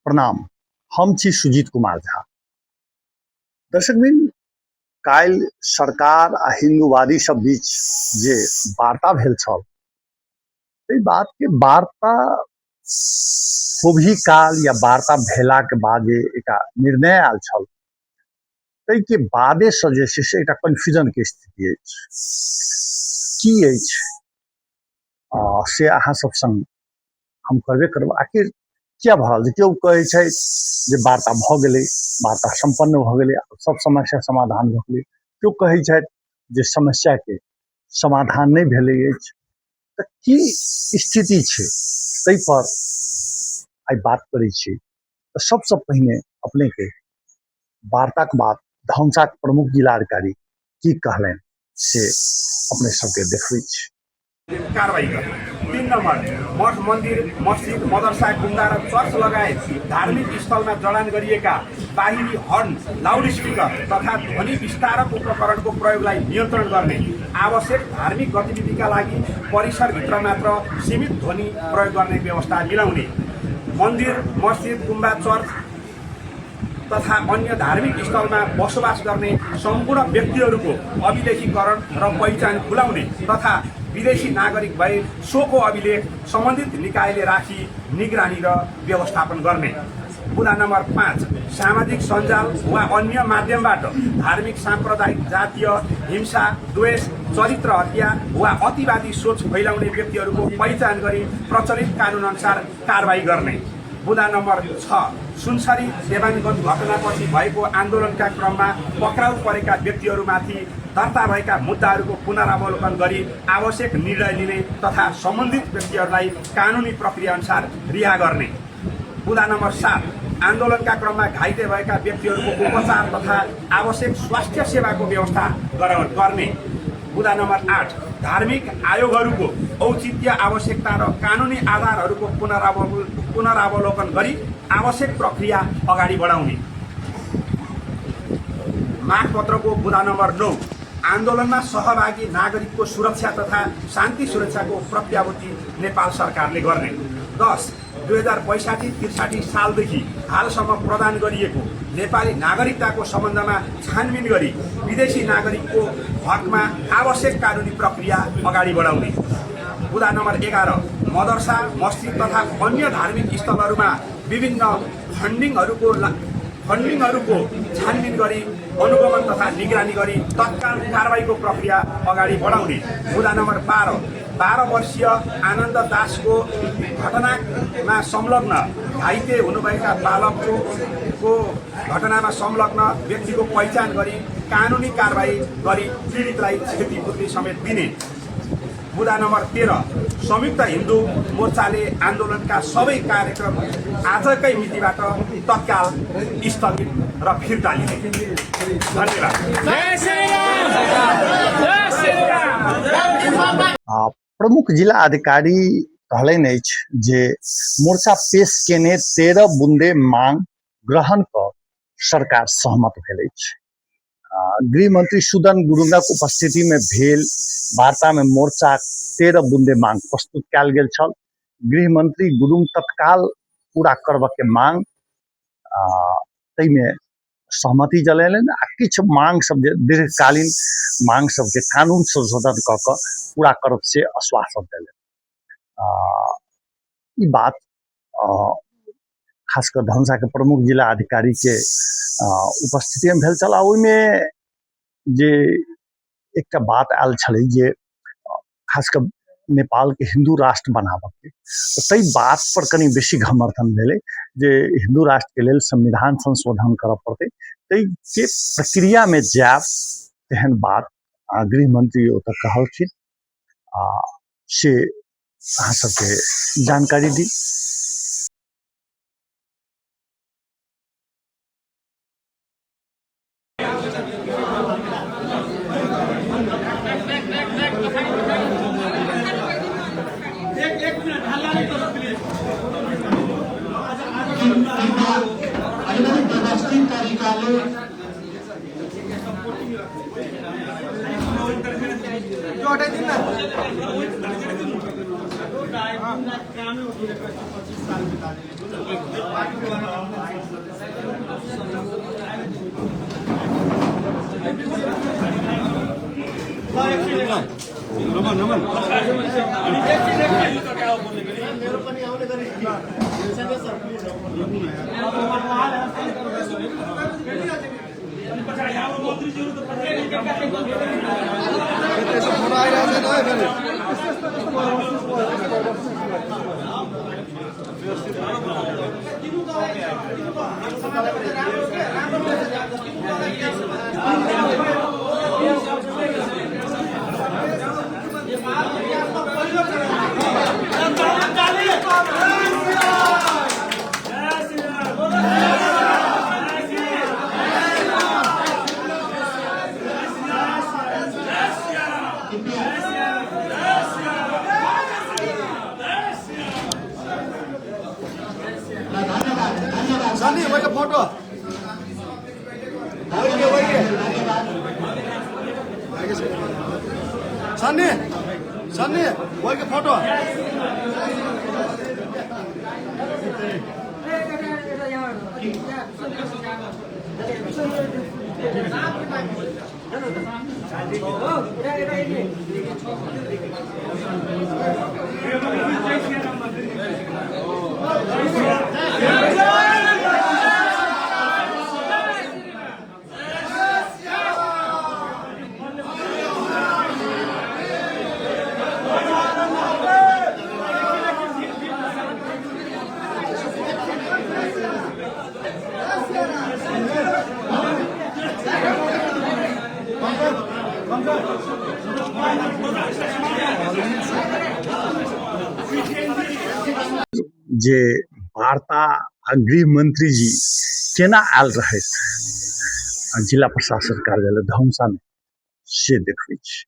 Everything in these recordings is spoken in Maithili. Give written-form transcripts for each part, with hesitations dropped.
प्रणाम। हम छी सुजीत कुमार झा। दर्शकबिन, काल्हि सरकार आ हिंदूवादी सब बीच जे वार्ता भेल छल, एहि बात के वार्ता होबही काल या वार्ता भेला के बाद जे एकटा निर्णय आयल छल, ताहिके बादेसँ जे छै से एकटा कन्फ्यूजनके स्थिति अछि। की अछि से अहाँ सब संग हम करबे करब। आखिर किया भऽ रहल छै? केओ कहै छै जे वार्ता भऽ गेलै, वार्ता सम्पन्न भऽ गेलै, सब समस्या समाधान भऽ गेलै। केओ कहै छथि जे समस्याके समाधान नहि भेलै अछि। तऽ की स्थिति छै, ताहिपर आइ बात करै छी। तऽ सबसँ पहिने अपनेके वार्ताक बाद धनुषाक प्रमुख जिलाधिकारी की कहलनि से अपने सबके देखबै छी। कारवाही गर्ने। 3 नम्बर, मठ मन्दिर, मस्जिद, मदरसा, गुम्बा र चर्च लगायत धार्मिक स्थलमा जडान गरिएका बाहिरी हर्न, लाउड स्पिकर तथा ध्वनि विस्तारक उपकरणको प्रयोगलाई नियन्त्रण गर्ने। आवश्यक धार्मिक गतिविधिका लागि परिसरभित्र मात्र सीमित ध्वनि प्रयोग गर्ने व्यवस्था मिलाउने। मन्दिर, मस्जिद, गुम्बा, चर्च तथा अन्य धार्मिक स्थलमा बसोबास गर्ने सम्पूर्ण व्यक्तिहरूको अभिलेखीकरण र पहिचान खुलाउने तथा विदेशी नागरिक भए सोको अभिलेख सम्बन्धित निकायले राखी निगरानी र व्यवस्थापन गर्ने। बुँदा नम्बर 5, सामाजिक सञ्जाल वा अन्य माध्यमबाट धार्मिक, साम्प्रदायिक, जातीय हिंसा, द्वेष, चरित्र हत्या वा अतिवादी सोच फैलाउने व्यक्तिहरूको पहिचान गरी प्रचलित कानुन अनुसार कारवाही गर्ने। बुँदा नम्बर 6, सुनसरी देवानगञ्ज घटनापछि भएको आन्दोलनका क्रममा पक्राउ परेका व्यक्तिहरूमाथि दर्ता भएका मुद्दाहरूको पुनरावलोकन गरी आवश्यक निर्णय लिने तथा सम्बन्धित व्यक्तिहरूलाई कानुनी प्रक्रिया अनुसार रिहा गर्ने। बुँदा नम्बर 7, आन्दोलनका क्रममा घाइते भएका व्यक्तिहरूको उपचार तथा आवश्यक स्वास्थ्य सेवाको व्यवस्था गर्ने। बुँदा नम्बर 8, धार्मिक आयोगहरूको औचित्य, आवश्यकता र कानुनी आधारहरूको पुनरावलोकन गरी आवश्यक प्रक्रिया अगाडि बढाउने। मागपत्रको बुँदा नम्बर 9, आन्दोलनमा सहभागी नागरिकको सुरक्षा तथा शान्ति सुरक्षाको प्रत्याभूति नेपाल सरकारले गर्ने। 10, 2065-63 सालदेखि हालसम्म प्रदान गरिएको नेपाली नागरिकताको सम्बन्धमा छानबिन गरी विदेशी नागरिकको हकमा आवश्यक कानुनी प्रक्रिया अगाडि बढाउने। बुँदा नम्बर 11, मदरसा, मस्जिद तथा अन्य धार्मिक स्थलहरूमा विभिन्न फन्डिङहरूको छानबिन गरी अनुगमन तथा निगरानी गरी तत्काल कारवाहीको प्रक्रिया अगाडि बढाउने। बुँदा नम्बर 12, 12 वर्षीय आनन्द दासको घटनामा संलग्न घाइते हुनुभएका बालकको घटनामा संलग्न व्यक्तिको पहिचान गरी कानुनी कारवाही गरी पीडितलाई क्षतिपूर्ति समेत दिने। बुँदा नम्बर 13, संयुक्त हिन्दू मोर्चाले आन्दोलनका सबै कार्यक्रम आजकै मितिबाट तत्काल स्थगित र फिर्ता लिने। धन्यवाद। प्रमुख जिला अधिकारी कहलनि अछि जे मोर्चा पेश केने 13 बुंदे मांग ग्रहण कऽ सरकार सहमत भेल अछि। गृहमंत्री सुदन गुरुंगक उपस्थिति में भेल वार्ता में मोर्चा 13 बुंदे मांग प्रस्तुत कयल गेल छल। गृहमंत्री गुरुंग तत्काल पूरा करबऽ के मांग ताहिमे सहमति जतेलनि आ किछु मांग सब जे दीर्घकालीन मांग सबके कानून संशोधन कऽ कऽ पूरा करब से आश्वासन देलनि। ई बात खास कऽ धनुषाके प्रमुख जिला अधिकारीके उपस्थितिमे भेल छल। आ ओहिमे जे एकटा बात आयल छलै जे खास कऽ नेपालके हिन्दू राष्ट्र बनाबऽके, तऽ ताहि बातपर कनि बेसी घमर्थन भेलै जे हिन्दू राष्ट्रके लेल संविधान संशोधन करऽ पड़तै, ताहिके प्रक्रियामे जायब, तेहन बात गृहमंत्री ओतऽ कहलखिन। आ से अहाँ सबके जानकारी दी। व्यवस्थित तरिकाले जे वार्ता आ गृह मंत्री जी केना आयल रहथि आ जिला प्रशासन कार्यालय धमसामे से देखबै छी।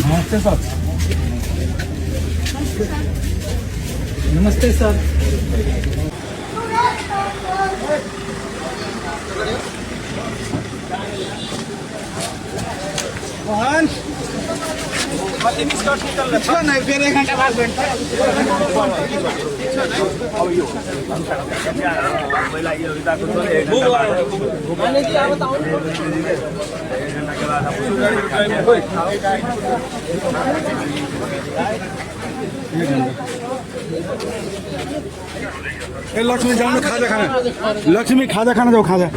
नमस्ते सर। नमस्ते सर। मोहन नहीं, फिर 1 घंटा बाद बैठता है। लक्ष्मी जाऊ खाजा खाना, लक्ष्मी खाजा खाना जाऊ खाजा।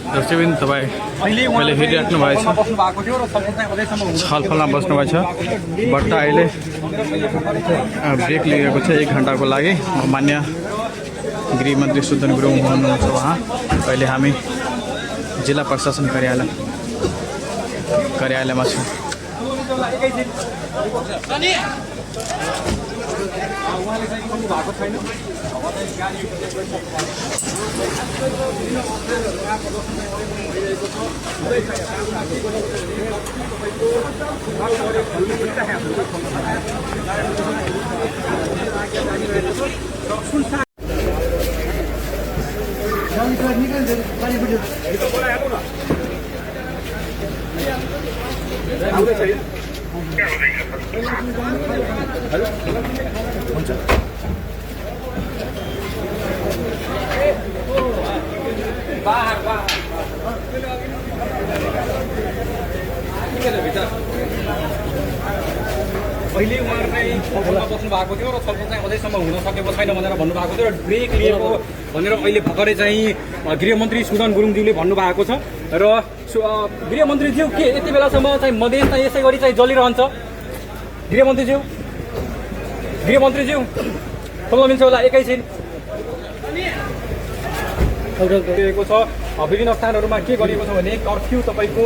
दर्शकबिन तपाईँ अहिले हेरिराख्नु भएको छ, छलफलमा बस्नु भएको छ। बट्टा अहिले ब्रेक लिएको छ 1 घन्टाको लागि। मान्य गृहमन्त्री सुदन गुरुङ हुनुहुन्छ उहाँ। अहिले हामी जिल्ला प्रशासन कार्यालयमा छौँ। पहिले उहाँहरू चाहिँ छलफलमा बस्नु भएको थियो र छलफल चाहिँ अझैसम्म हुन सकेको छैन भनेर भन्नुभएको थियो र ब्रेक लिएको भनेर अहिले भर्खरै चाहिँ गृहमन्त्री सुदन गुरुङज्यूले भन्नुभएको छ। र गृहमन्त्रीज्यू के यति बेलासम्म चाहिँ मधेस चाहिँ यसै गरी चाहिँ जलिरहन्छ? गृहमन्त्रीज्यू, गृहमन्त्रीज्यू खोल्न मिल्छ होला एकैछिन? छ विभिन्न स्थानहरूमा के गरिएको छ भने कर्फ्यू तपाईँको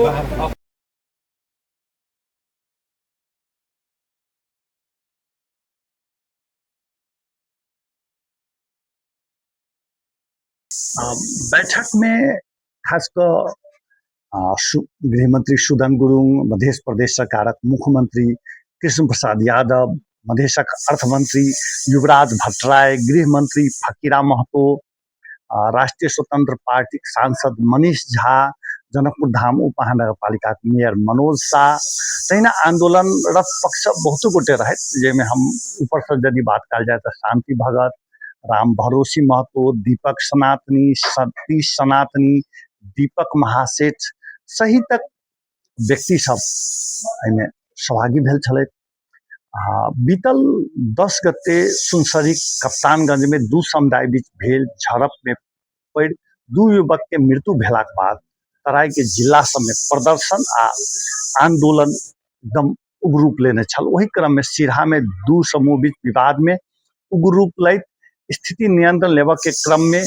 बैठकमे खास कऽ गृहमंत्री सुदन गुरुङ, मध्य प्रदेश सरकारक मुख्यमंत्री कृष्ण प्रसाद यादव, मधेशक अर्थमंत्री युवराज भट्टराय, गृहमंत्री फकीरा महतो, राष्ट्रीय स्वतंत्र पार्टीक सांसद मनीष झा, जनकपुर धाम उप महानगरपालिकाक मेयर मनोज शाह, तहिना आंदोलनरत पक्ष बहुतो गोटे रहथि, जाहिमे हम ऊपरसँ यदि बात कयल जाय तऽ शांति भगत, राम भरोसी महतो, दीपक सनातनी, सतीश सनातनी, दीपक महासेठ सहितक व्यक्ति सब एहिमे सहभागी भेल छलथि। आ बीतल 10 गते सुनसरी कप्तानगंजमे 2 समुदाय बीच भेल झड़पमे पड़ि 2 युवकके मृत्यु भेलाक बाद तराईके जिला सबमे प्रदर्शन आ आंदोलन एकदम उग्र रूप लेने छल। ओहि क्रममे सिरहामे 2 समूह बीच विवादमे उग्र रूप लैत स्थिति नियंत्रण लेबऽके क्रममे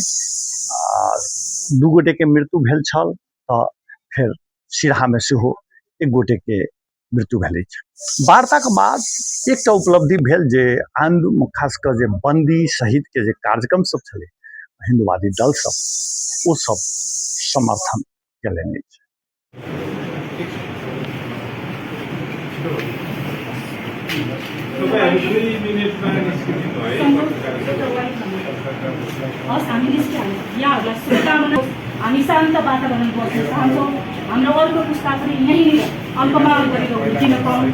2 गोटेके मृत्यु भेल छल, तऽ फेर सिरहामे सेहो 1 गोटेके मृत्यु भेल अछि। वार्ताके बाद एकटा उपलब्धि भेल जे आंदोलन खास कऽ जे बंदी सहितके जे कार्यक्रम सब छलै हिन्दूवादी दल सब ओ सब समर्थन केलनि अछि। हस्, हामी निस्किहाल्यौँ। यहाँहरूलाई शुभकामना। हामी शान्त वातावरण बस्न चाहन्छौँ। हाम्रो अर्को पुस्ता पनि यहीँनिर अल्पमाल गरेर हुर्किन पाउन्।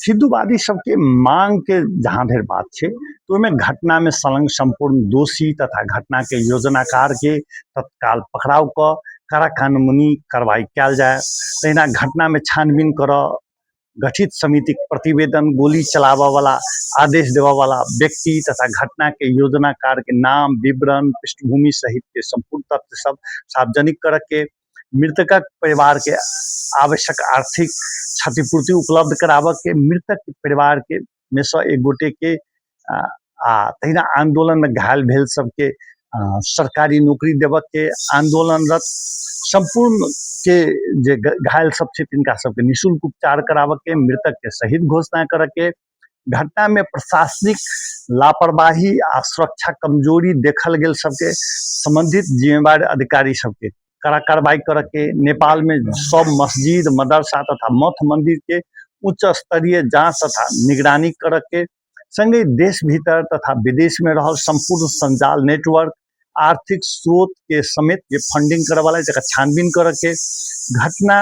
हिन्दूवादी सबके मांग के जहाँ धरि बात छै तो ओहिमे घटना में संलग्न संपूर्ण दोषी तथा घटना के योजनाकार के तत्काल पकड़ाव कऽ कड़ा कानूनी कार्रवाई कयल जाय। तहिना घटना में छानबीन करऽ गठित समितिक प्रतिवेदन, गोली चलाबऽवला आदेश देबऽवला व्यक्ति तथा घटना के योजनाकार के नाम, विवरण, पृष्ठभूमि सहित के संपूर्ण तथ्य सब सार्वजनिक करऽ के, मृतकक परिवार के आवश्यक आर्थिक क्षतिपूर्ति उपलब्ध कराबऽ के, मृतक के परिवार के में सँ एक गोटे के आ तहिना आंदोलन में घायल भेल सबके सरकारी नौकरी देबऽ के, आंदोलनरत संपूर्ण के जे घायल सब छै तिनका सबके निःशुल्क उपचार कराबऽ के, मृतक के शहीद घोषणा करऽ के, घटना में प्रशासनिक लापरवाही आ सुरक्षा कमजोरी देखल गेल सबके संबंधित जिम्मेवार अधिकारी सबके कड़ा कार्रवाई करऽ के, नेपाल में सब मस्जिद, मदरसा तथा मठ मंदिर के उच्च स्तरीय जांच तथा निगरानी करऽ के, संगे देश भीतर तथा विदेश में रहल संपूर्ण संजाल नेटवर्क, आर्थिक स्रोत के समेत जे फंडिंग करऽ वाला तकर छानबीन करऽ के, घटना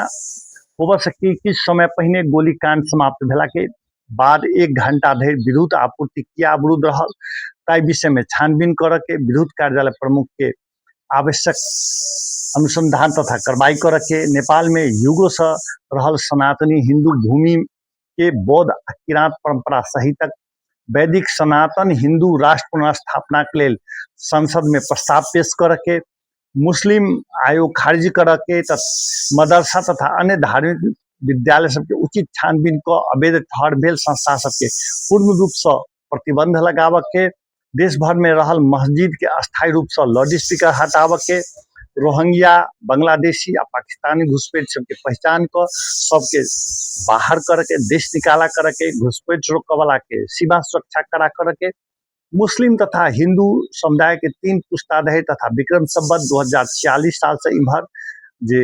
होबऽ से किछु समय पहिने गोलीकांड समाप्त भेला के बाद 1 घंटा धरि विद्युत आपूर्ति किया अवरुद्ध रहल ताहि विषय में छानबीन करऽ के, विद्युत कार्यालय प्रमुख के आवश्यक अनुसंधान तथा कार्रवाई करऽ के, नेपाल में युगों से रहल सनातनी हिंदू भूमि के बौद्ध आ किरात परंपरा सहितक वैदिक सनातन हिंदू राष्ट्र पुनर्स्थापना के लेल संसद में प्रस्ताव पेश करऽ के, मुस्लिम आयोग खारिज करऽ के, मदरसा तथा अन्य धार्मिक विद्यालय सबके उचित छानबीन कऽ अवैध ठहर भेल संस्था सबके पूर्ण रूपसँ प्रतिबंध लगाबऽ के, देश भर में रहल मस्जिद के अस्थायी रूप से लाउड स्पीकर हटाबऽ के, रोहिंग्या, बांग्लादेशी आ पाकिस्तानी घुसपैठ सबके पहचान कऽ सबके बाहर करऽ के, देश निकाला करऽ के, घुसपैठ रोकऽ वाला के सीमा सुरक्षा कड़ा करऽ के, मुस्लिम तथा हिंदू समुदाय के 3 पुस्ता धरि तथा विक्रम संवत 2046 साल से इम्हर जे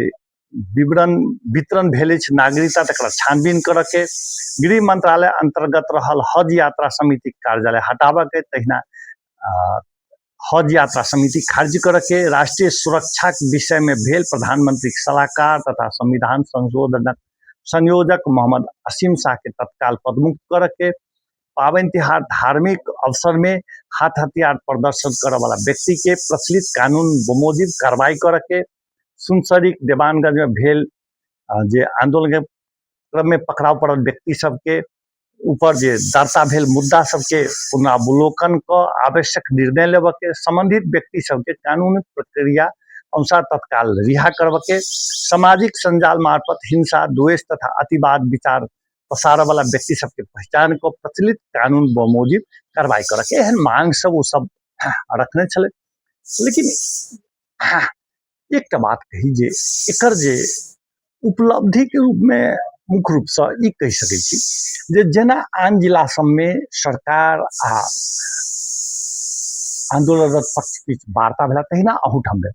विवरण वितरण भेल अछि नागरिकता तकरा छानबीन करऽ के, गृह मंत्रालय अंतर्गत रहल हज यात्रा समिति कार्यालय हटाबऽ के, तहिना हज यात्रा समिति खारिज करऽ के, राष्ट्रीय सुरक्षाक विषय में भेल प्रधानमंत्री सलाहकार तथा संविधान संशोधनक संयोजक मोहम्मद असीम शाह के तत्काल पदमुक्त करऽ के, पाबनि तिहार धार्मिक अवसर में हाथ हथियार प्रदर्शन करऽ वाला व्यक्ति के प्रचलित कानून बमोजिब कार्रवाई करऽ के, सुनसरी देवानगंज में भेल जे आंदोलन के क्रम में पकड़ाव पड़ल व्यक्ति सबके ऊपर जे दर्ता भेल मुद्दा सबके पुनरावलोकन कऽ आवश्यक निर्णय लेबऽ के, संबंधित व्यक्ति सबके कानूनी प्रक्रिया अनुसार तत्काल रिहा करबऽ के, सामाजिक संजाल मार्फत हिंसा, द्वेष तथा अतिवाद विचार पसारऽ वाला व्यक्ति सबके पहचान कऽ प्रचलित कानून बमोजिब कार्रवाई करऽ के, एहन मांग सब ओ सब रखने छलै। लेकिन एकटा बात कही जे एकर जे उपलब्धिके रूपमे मुख्य रूपसँ ई कहि सकै छी जे जेना आन जिला सबमे सरकार आ आन्दोलनरत पक्ष बीच वार्ता भेला, तहिना अहूठाम भेल।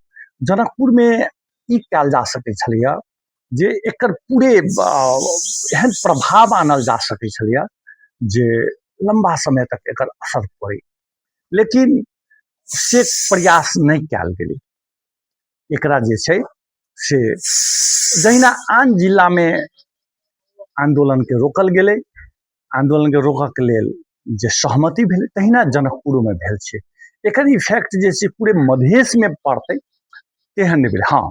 जनकपुरमे ई कयल जा सकै छलैए जे एकर पूरे एहन प्रभाव आनल जा सकै छलैए जे लम्बा समय तक एकर असर पड़ै, लेकिन से प्रयास नहि कयल गेलै। एकरा जे छै से जहिना आन जिलामे आन्दोलनके रोकल गेलै, आन्दोलनके रोकऽके लेल जे सहमति भेलै, तहिना जनकपुरोमे भेल छै। एकर इफेक्ट जे छै पूरे मधेशमे पड़तै तेहन नहि भेलै। हँ,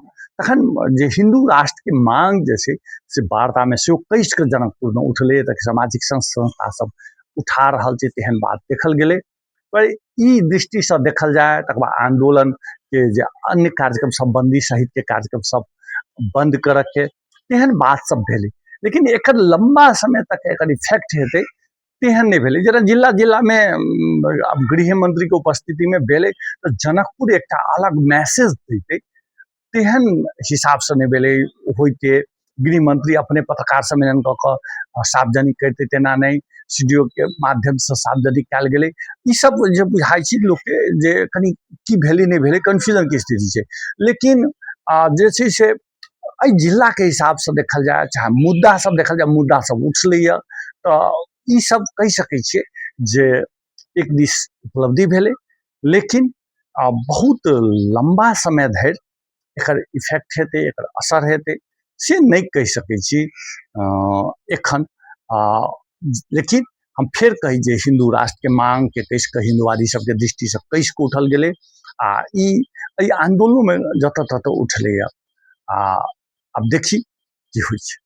तखन जे हिन्दू राष्ट्रके मांग जे छै से वार्तामे सेहो कसिकऽ जनकपुरमे उठलै, तऽ सामाजिक संस्था सब उठा रहल छै, तेहन बात देखल गेलै। पर ई दृष्टिसँ देखल जाय, तकर बाद आन्दोलनके जे अन्य कार्यक्रम सब बन्दी सहितके कार्यक्रम सब बन्द करऽके तेहन बात सब भेलै, लेकिन एकर लम्बा समय तक एकर इफेक्ट हेतै तेहन नहि भेलै। जेना जिला जिलामे आब गृह मन्त्रीके उपस्थितिमे भेलै तऽ जनकपुर एकटा अलग मैसेज दैतै, तेहन हिसाबसँ नहि भेलै। होइते गृहमंत्री अपने पत्रकार सम्मेलन कऽ कऽ सार्वजनिक करितै तेना नहि, सी डी ओ के माध्यमसँ सार्वजनिक कयल गेलै। ई सब जे बुझाइ छै लोकके जे कनि की भेलै नहि भेलै, कन्फ्यूजनके स्थिति छै। लेकिन जे छै से एहि जिलाके हिसाबसँ देखल जाय, चाहे मुद्दा सब देखल जाय, मुद्दा सब उठलैए, तऽ ई सब कहि सकै छियै जे एक दिस उपलब्धि भेलै, लेकिन बहुत लम्बा समय धरि एकर इफेक्ट हेतै, एकर असर हेतै से नहि कहि सकै छी एखन। लेकिन हम फेर कही जे हिन्दू राष्ट्रके माँगके कसि कऽ हिन्दूवादी सबके दृष्टिसँ कसि कऽ उठल गेलै आ ई एहि आन्दोलनोमे जतऽ ततऽ उठलैए। आ आब देखी की होइ छै।